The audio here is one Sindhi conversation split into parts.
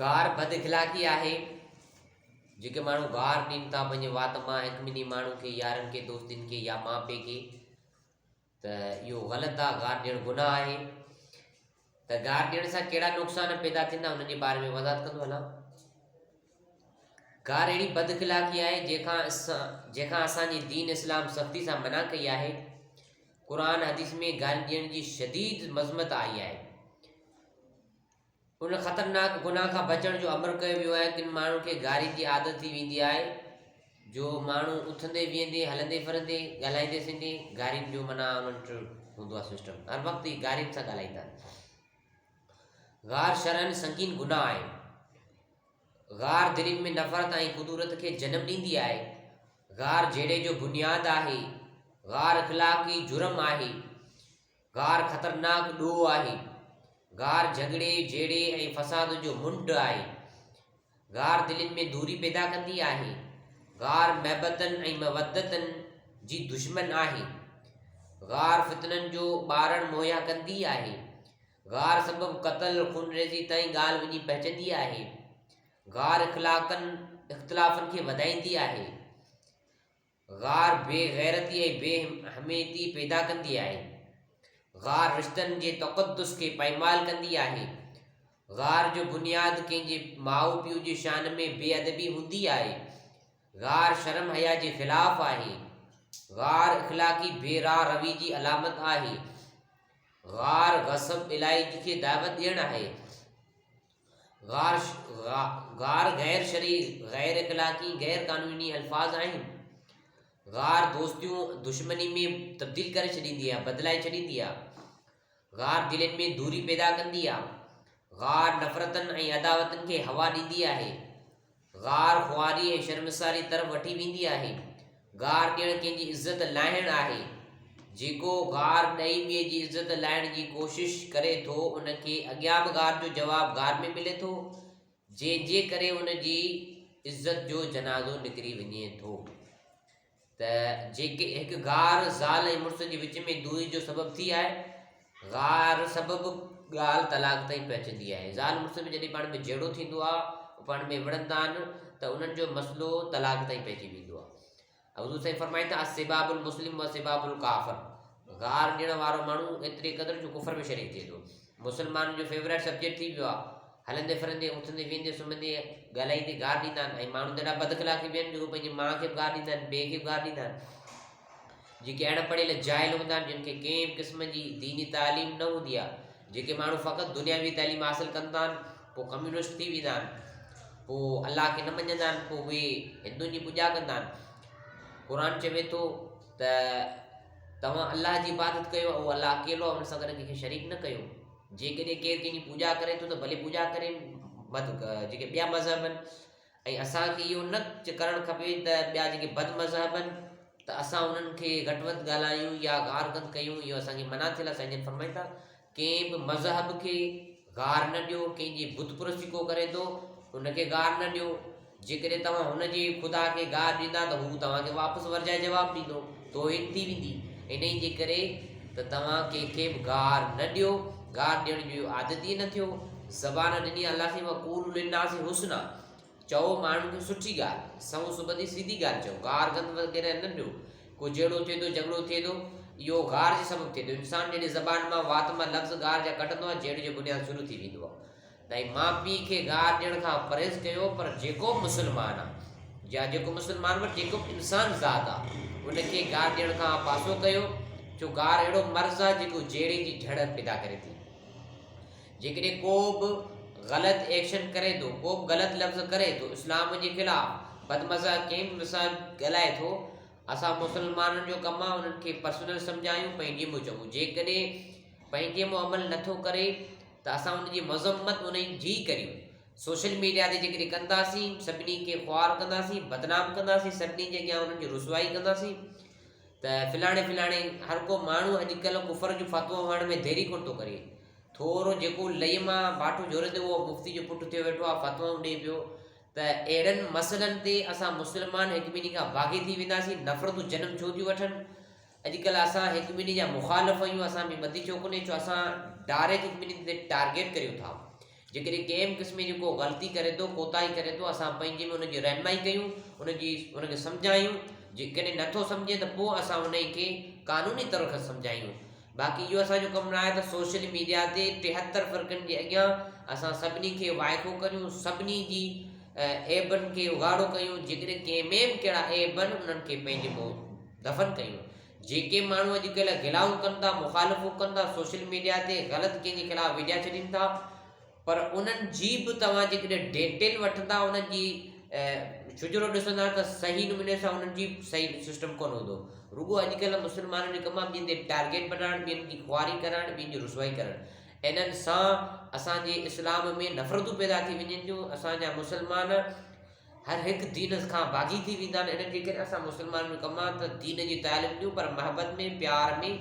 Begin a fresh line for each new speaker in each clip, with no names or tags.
گار بد اخلاقي آهي. جيڪي ماڻهو گار ڏين ٿا پنهنجي وات مان هڪ ٻنهي ماڻهو کي يارن کي دوستن کي يا ماء پيء کي ته اهو غلط آهي گار ڏيڻ گناهه آهي ته گار ڏيڻ سان ڪهڙا نقصان پيدا ٿيندا انهن جي باري ۾ وضاحت ڪندو هلان. گار اهڙي بد اخلاقي آهي جنهن کان اسان جي دين اسلام سختي سان منع ڪئي آهي. قرآن حديث ۾ گارين ڏيڻ جي شديد مذمت آئي آهي. ان خطرناڪ گناهه کان بچڻ جو امر ڪيو ويو آهي. ڪن ماڻهن کي گارين جي عادت ٿي ويندي آهي جو ماڻهو اٿندي ويهندي، هلندي ڦرندي، ڳالهائيندي سيندي گارين جو معنيٰ انهن وٽ هوندو آهي سسٽم هر وقت هي گارين سان ڳالهائيندا آهن. غار شرعاً سنگين گناهه آهي. غار دلين ۾ نفرت ۽ ڪدورت کي جنم ڏيندي آهي. غار جهيڙي جو بنياد آهي. غار اخلاقي جرم آهي. گار خطرناڪ ڏوهه آهي. گار جهڳڙي، جهيڙي ۽ فساد جو منڍ آهي. گار دلين ۾ دوري پيدا ڪندي آهي. گار محبتن ۽ مودتن جي دشمن آهي. گار فتنن جو ٻارڻ مهيا ڪندي آهي. گار سبب قتل، خونريزي تائين ڳالهه وڃي پهچندي آهي. گار اخلاقن اختلافن کي وڌائيندي آهي. غار بي غيرتي ۽ بي حميتي پيدا ڪندي آهي. غار رشتن جي تقدس کي پائمال ڪندي آهي. غار جو بنياد ڪنهن جي ماء پيء جي شان ۾ بي ادبي هوندي آهي. غار شرم حيا جي خلاف آهي. غار اخلاقي بي راهه روي جي علامت آهي. غار غصب الائي کي دعوت ڏيڻ آهي. غار غير شرعي، غير اخلاقي، غير قانوني الفاظ آهن. غار دوستيون دشمني ۾ تبديل ڪري ڇڏيندي آهي، بدلائي ڇڏيندي آهي. غار دلين ۾ دوري پيدا ڪندي آهي. غار نفرتن ۽ عداوتن کي هوا ڏيندي آهي. غار خواري ۽ شرمساري طرف وٺي ويندي آهي. گار ڏيڻ ڪنهن جي عزت لاهڻ آهي. جيڪو گار ڏئي ٻئي جي عزت لاهڻ جي ڪوشش ڪري ٿو ان کي اڳيان به گار جو جواب گار ۾ ملي ٿو جنهن جي ڪري ان جي عزت جو جنازو نڪري وڃي ٿو. ته جيڪي هڪ غار زال ۽ مڙس جي وچ ۾ دوري جو سبب ٿي آهي. غار سبب ڳالهه طلاق تائين پهچندي آهي. زال مڙس ۾ جڏهن پاڻ ۾ جهيڙو ٿيندو آهي، پاڻ ۾ وڙهندا آهن ته انهن جو مسئلو طلاق تائين پهچي ويندو آهي. حضور سائين فرمائن ٿا السباب المسلم و سباب الڪافر غار ڏيڻ وارو ماڻهو ايتري قدر جو ڪفر ۾ شريڪ ٿئي ٿو. مسلمانن جو فيورائٽ سبجيڪٽ ٿي ويو آهي. هلندي ڦرندي، اٿندي ويهندي، سمهندي، ڳالهائيندي گار ڏيندا آهن ۽ ماڻهو ته ايڏا بد اخلاقي به آهن جو پنهنجي ماء کي به گار ڏيندا آهن، پيء کي به گار ڏيندا آهن. جيڪي اڻ پڙهيل جاهل هوندا آهن، جن کي ڪنهن به قسم جي ديني تعليم نه هوندي آهي، جيڪي ماڻهو فقط دنياوي تعليم حاصل ڪندا آهن، پوء ڪميونسٽ ٿي ويندا آهن، پوء الله کي نه مڃندا آهن، پوء اهي هندن جي پوڄا ڪندا آهن. قرآن چوي ٿو ته توهان الله جي عبادت ڪيو، اهو الله اڪيلو آهي، ان سان گڏ ڪنهن کي شريڪ نه ڪيو. جيڪڏهن ڪير ڪنهن جي پوڄا ڪري ٿو ته ڀلي پوڄا ڪري مت جيڪي ٻيا مذهب آهن ۽ اسان کي اهو نه ڪرڻ کپي ته ٻيا جيڪي بد مذهب آهن ته اسان انهن کي گهٽ وڌ ڳالهايون يا گار گند ڪيون اهو اسان کي منع ٿيل آهي سائين جن فرمائن ٿا ڪنهن به مذهب کي گار نه ڏيو ڪنهن جي بت پرستي ڪو ڪري ٿو ان کي گار نه ڏيو جيڪڏهن توهان هن جي خدا کي گار ڏيندا ته هو توهان کي واپس ورجائي جواب ڏيندو، توهين ٿي ويندي. انهيء جي ڪري ته توهان ڪنهن کي به گار نه ڏيو، گار ڏيڻ جو عادت ئي نه ٿيو. زبان ڏني الله سائين وقولوا للناس حسنا چئو ماڻهن کي سٺي ڳالهه، سنئون سٻڌي سيڌي ڳالهه چئو، گار گند وغيره نه ڏيو. ڪو جهيڙو ٿئي ٿو، جهڳڙو ٿئي ٿو، اهو گار جي سبب ٿئي ٿو. انسان جڏهن زبان مان وات مان لفظ گار جا ڪڍندو آهي، جهيڙي جو بنياد شروع ٿي ويندو آهي. ۽ ماء پيء کي گار ڏيڻ کان پرهيز ڪيو پر جيڪو به مسلمان آ يا جيڪو مسلمان پر جيڪو به انسان ذات آ ان کي گار ڏيڻ کان پاسو ڪيو ڇو گار اهڙو مرض آ جيڪو جهيڙي جي جھڙ پيدا ڪري ٿي جيڪڏهن ڪو به غلط ايڪشن ڪري ٿو ڪو به غلط لفظ ڪري ٿو اسلام جي خلاف بدمزه ڪنهن به مثال ڳالهائي ٿو اسان مسلمانن جو ڪم آ انهن کي پرسنل سمجهايون پنهنجي منهن چئون جيڪڏهن پنهنجي منهن عمل نٿو ڪري ته اسان ان جي مذمت انهي جي ڪريون. سوشل ميڊيا تي جيڪڏهن ڪنداسين، سڀني کي خوار ڪنداسين، بدنام ڪنداسين، سڀني جي اڳيان انهن جي رسوائي ڪنداسين ته فلاڻي فلاڻي هر ڪو ماڻهو اڄڪلهه ڪفر جون فتوائون هڻڻ ۾ ديري ڪونه ٿو ڪري. ٿورو جيڪو لئي مان باٺو جهوريندو اهو مفتي جو پٽ ٿيو ويٺو آهي فتوائون ڏئي پيو ته اهڙن مسئلن تي اسان مسلمان هڪ ٻنهي کان باغي ٿي وينداسين، نفرتون جنم ڇو ٿيون وٺن؟ اڄڪلهه اسان هڪ ٻنهي جا مخالف آهيون، اسان ۾ ٻڌي ڇو ڪونهي، ڇو اسان ڊائريڪٽ هڪ ٻنهي تي ٽارگيٽ ڪريون ٿا. جيڪڏهن ڪنهن به قسم جي ڪو غلطي ڪري ٿو، ڪوتاهي ڪري ٿو، اسان پنهنجي ۾ ان جي رهنمائي ڪيون، ان جي ان کي سمجهايون، جيڪڏهن نٿو سمجهي ته پوء اسان انهي کي قانوني طور کان سمجهايون. باقي اهو اسان جو ڪم ناهي ته سوشل ميڊيا تي 73 فرقن جي اڳيان اسان سڀني کي وائکو ڪريون، سڀني جي عيبن کي اگهاڙو ڪيون، جيڪڏهن ڪنهن ۾ به ڪهڙا عيب آهن انهن کي پنهنجي منهن دفن ڪيون. جيڪي ماڻهو اڄڪلهه گلائون ڪن ٿا، مخالفون ڪن ٿا، سوشل ميڊيا تي غلط ڪنهن جي خلاف وڊيا ڇڏين ٿا پر انهن جي به توهان جيڪڏهن ڊيٽيل وٺندا انهن جي شجرو ڏسندا ته صحيح نموني سان انهن جي صحيح سسٽم ڪونه هوندو. رڳو اڄڪلهه مسلمانن جو ڪم آهي ٻين تي ٽارگيٽ بنائڻ، ٻين جي خواري ڪرائڻ، ٻين جي رسوائي ڪرڻ. انهن سان اسان جي اسلام ۾ نفرتون پيدا ٿي وڃن ٿيون، اسان جا مسلمان هر هڪ دين کان باغي ٿي ويندا آهن ان جي ڪري اسان مسلمانن جو ڪم آهي ته دين جي تعليم ڏيون پر محبت ۾ پيار ۾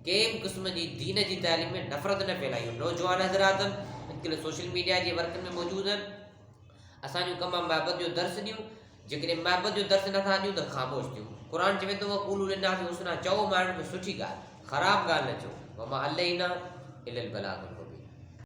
ڪنهن به قسم جي دين جي تعليم ۾ نفرت نه ڦهلايون نوجوان حضرات اڄڪلهه سوشل ميڊيا جي ورڪن ۾ موجود آهن اسان جو ڪم آهي محبت جو درس ڏيون جيڪڏهن محبت جو درس نٿا ڏيون ته خاموش ٿيون قرآن چوي ٿو وقولوا للناس حسنا چئو ماڻهن کي سٺي ڳالهه خراب ڳالهه نه چئو وما علينا الا البلاغ المبين.